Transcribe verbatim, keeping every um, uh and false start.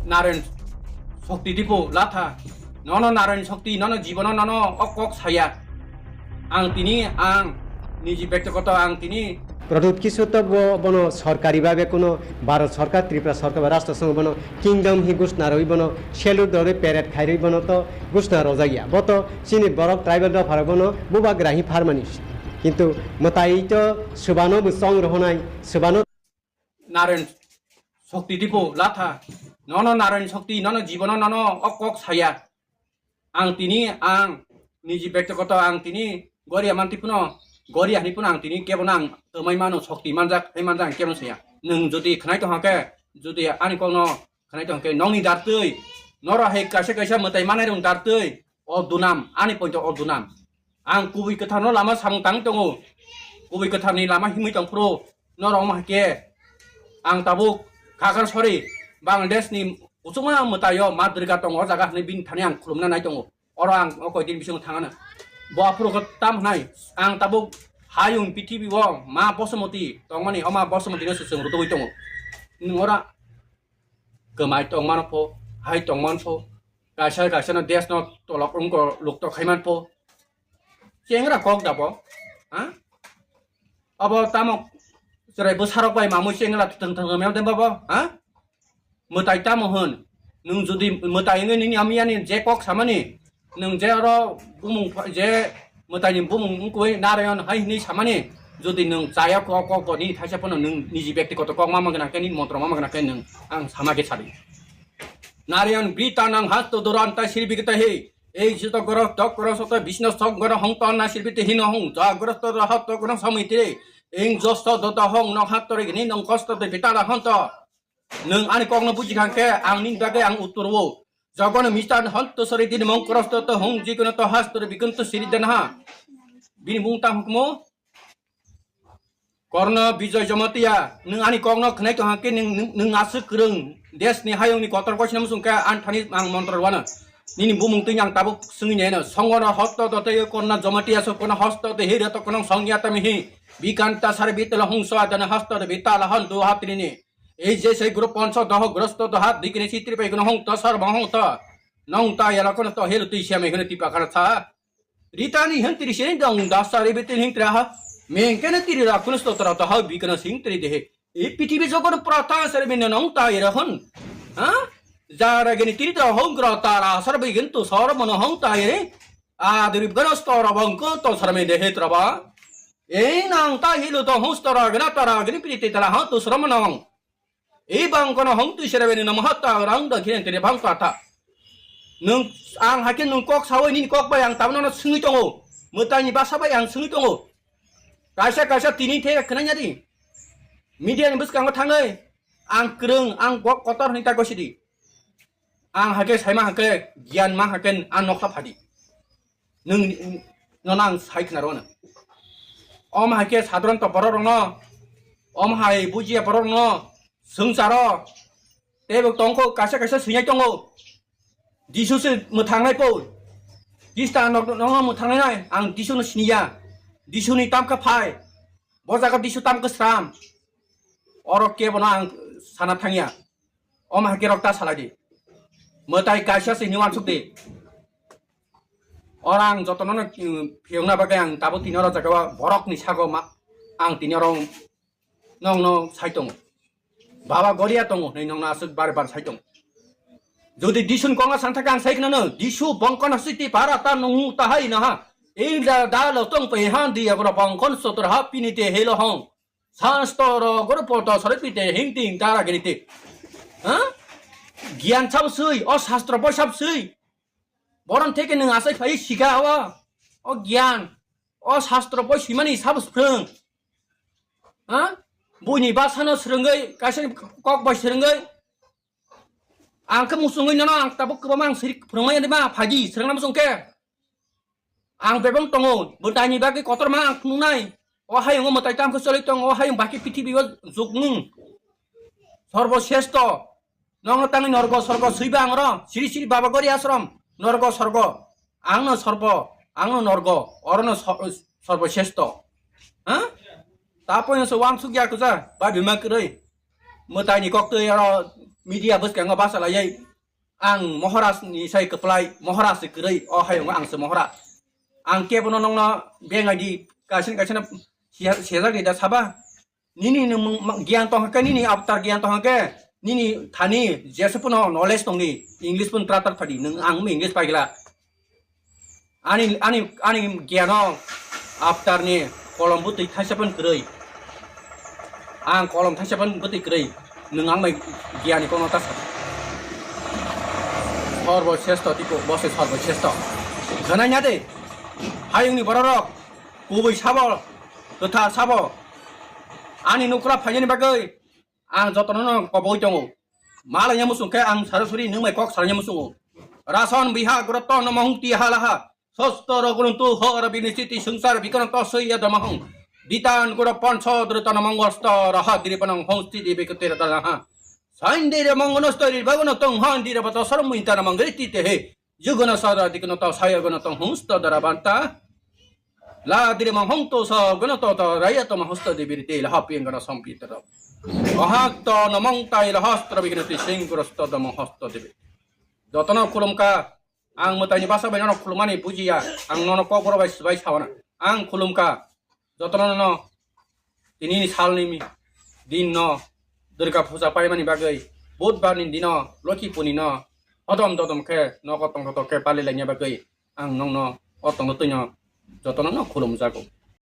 Narayan Shakti Dipo Latha, nono Narayan Shakti, nono jibono nono o kok saya. Ang tini, ang niji bektigoto ang tini. Pradyut Kishore to bo-, bono sorkari babe kuno Bharat sorkar, Tripura sorkar ba rashtra songho bono kingdom hi ghosna rwi bono salute rwi parade khairwi bono to ghosna rwjakya. Bo to chini borok tribal dopharok bono bubagra hi pharmani. Kintu mwtai to swbano bo chong rohonai, swbano Narayan Shakti Dipo Latha, nono Narayan Shakti, nono jibono nono o kok saya. Ang tini, ang niji bektigoto ang tini goria manti puno, goria hani puno ang tini kebono ang twmai mano, shakti manjak, hai manjak ang kebono saya. Nwng jodi khnai tongkha khe, jodi ani kokno khnai tongkha khe, nokni dartwi, noro hai kaisa kaisa mwtai manai rwng dartwi, o dunam, ani point o dunam. Ang kubui kwtharno lama samung tang tongo, kubui kwtharni lama himwi tong phuru, norok ma khe, ang tabuk Khagachari, Bangladesh ni kuchukma mwtaio ma Durga tongo, o jaga hwnwi bini thani ang khulumna nai tongo. Oro ang o koi din bisingo thangana. Bo aphuru khe tam hwnai, ang tabuk hayung prithibi o ma Bosomoti tongmani, o ma Bosomoti no se chwng rutugwi tongo. Nwng ora kwmai tongmano pho, hai tongman pho, kaisa kaisa no desh no tolok wngko luktok khaiman pho. Chengra kok da bo, ha? Abo tamo chwrai bwsarok bai mamui chengra thwng thwng mem dem bo, ha? Mwtai tamo hwn? Nwng jodi mwtai wngwi nini amiyani je kok samani, nwng je oro bumung pha-, je mwtaini bumung wngkui Narayan hai hwnwi samani, jodi nwng chaya kok, kok bo nini thaisa phano nwng niji bektigoto kok ma magna khe, nini montro ma magna khe nwng ang sama khe sadi. Narayan Brita nang hasto duranta sirbi kata he. Ei jito goro tok goro soto bisno sok goro hong ton na sirbi te hino hong ja goro to rahat to goro samui tire. Eng josto dota hong nok hat tore gini nong kosto te bitala hon to. Nwng ani kokno buji kha khe ang nini bagwi ang uttor o. Jogono mistan hon to sori din mong koros to to hong jikono to has tore bikun to siri den ha. Bini mung tang hukmo. Korno Bijoy Jamatia, nwng ani kokno khwnai tongkha khe nwng, nwng, nwng aswk kwrwng, desh ni hayung ni kotor kochina muchung khe ani thani ang montro rwano. Nini bumung twi ang tabuk swngwi naino. Songono hosto do tei Korno Jamatia so kono hosto de hira to kono songya tamihi. Bikanta sar bitala hungso adana hosto de bitala hon do hatrini. Ei je sei guru ponso doho grosto do hat dikini sitri pai kono hong to sar bang hong to. Nong ta yala kono to helu twi siamai kono tipa khana tha. Ritani hentri se dong dasa rebetin hingtra ha. Mengkene tiri rakuno stotra ta ha bikana singtri dehe. E pitibi jogon prata sarbine nong ta ira hon. Ha? Jara geni tiri ta hongra tara sarbe gentu sor mono hong ta ire. Adri gana stora bangko to sarme dehe traba. E nang ta hilo to hostora gana tara geni piti tara ha to sramanong. Ei bang kono hong twi sere bini namo hatta rang da khiren tene bang pata. Nwng ang hakhe nwng kok sawi nini kok bai ang tabno no swngwi tongo. Mwtai ni basa bai ang swngwi tongo. Kaisa kaisa tini the khwnanya di. Media ni bwskango thangwi ang kwrwng ang kok kotor hwnwi ta gosi di. Ang hakhe saima hakhe giyan ma hakhe ang nokha phadi. Nwng nono ang sai khna rwno. Om hai khe sadharanto borok rokno, om hai bujiya borok rokno swngcharo teibo tongkho kaisa kaisa swinai tongo. Jisu se mwthangnai po. Jista nok nokno mwthangnai nai ang Jisu no siniya. Jisu ni tamkha phai. Bo jaga Jisu tamkha sram. Oro kebono ang sana thangya. Om hai khe rok ta salai di. Mwtai kaisa se hini wansuk di. Oro ang jotono no, mm, phiyokna bagwi ang tabuk tini oro jaga o borok ni sago ma, ang tini oro nong no sai tongo. Baba goria tongo, hwnwi nong no aswk bar bar sai tongo. Jodi Jisu ni kok no san thaka ang sai khna no, Jisu bongkon siti para ta nung ta hai na ha. Ei da, da lo tong pe han di abro bongkon sotor ha pini te helo hong. Sastro goro poto sore pite hing ting tara gini te. Ha? Giyan sab sui, o sastro boi sab sui. Boron theke nwng asai phai sika o. O giyan, o sastro boi suimani sab sprung. Ha? Buini basano srwngwi, kaisa kok bai srwngwi. Ang khe muchungwi nono ang tabuk kwbangma ang siri phwrwngmani ma phaidi, srwngna muchung khe. Ang bebak tongo, mwtaini bagwi kotorma ang phunuknai. O hayungo mwtai tamkhe choli tongo, o hayung baki pithibio juknung. Sorbo sresto. Nokno tangwi norgo sorgo swiba ang oro. Siri siri baba gori asrom. Norgo sorgo. Angno sorbo. Angno norgo. Orono so-, sorbo sresto. Ha? Tapono se wansuk ya kuja. Ba bima kwrwi. Mwtaini koktwi oro media bwskango basa laiwi ang Maharaj ni sai kwplai, Maharaj se kwrwi, o hayungo ang se Maharaj. Ang kebono nongno bengai di, kaisa kaisa sejak di da saba. Nini nwng ma-, giyan tong khe, nini avatar giyan tong khe, nini thani jesa phano knowledge tong di, English phano tratar phadi, nwng ang English paigla. Ani, ani, ani giyan o avatar ni kolom bwtwi thaisa phano kwrwi. Ang kolom thaisa phano bwtwi kwrwi. Nwng ang bai giyan ni kono ta sa. Sorbo sresto tiko, bo se sorbo sresto. Ganai nya de. Hayung ni borok rok kubui sabo, kwthar sabo. Ani nukla phainani bagwi ang jotono no koboi tongo. Malai nya musung khe ang sarasuri nwng bai kok salai nya musungo. Rason biha groto no mahung ti halaha. Sosto roguntu hor binisiti sungsar bikano to sui ya damahung. Ditan guro pancho drita no mangosto raha diri panang hong sti di bikati rata laha. Sain diri mangono stori bagono tong han diri bato sarmui tana mangri ti te he. Yugana sada dikno to saya gana to hung sto dara banta. La diri ma hong to sa gana to to raya to ma hosto de birite la hapi gana sampi to. Ahak to no mong tai la hostra bigna ti sing guro sto da ma hosto de. Jotono khulumka, ang mwtaini basa bai nono khulumani bujiya, ang nono kokborok bai swbai sawana. Ang khulumka, jotono no tini ni salni mi-, din no Durga puja paimani bagwi, Budbar ni dino Lokhi puni no hodom dodom khe nogo tongthotok khe pali laina bagwi ang nongno o tongthotok no jotono no khulumjago.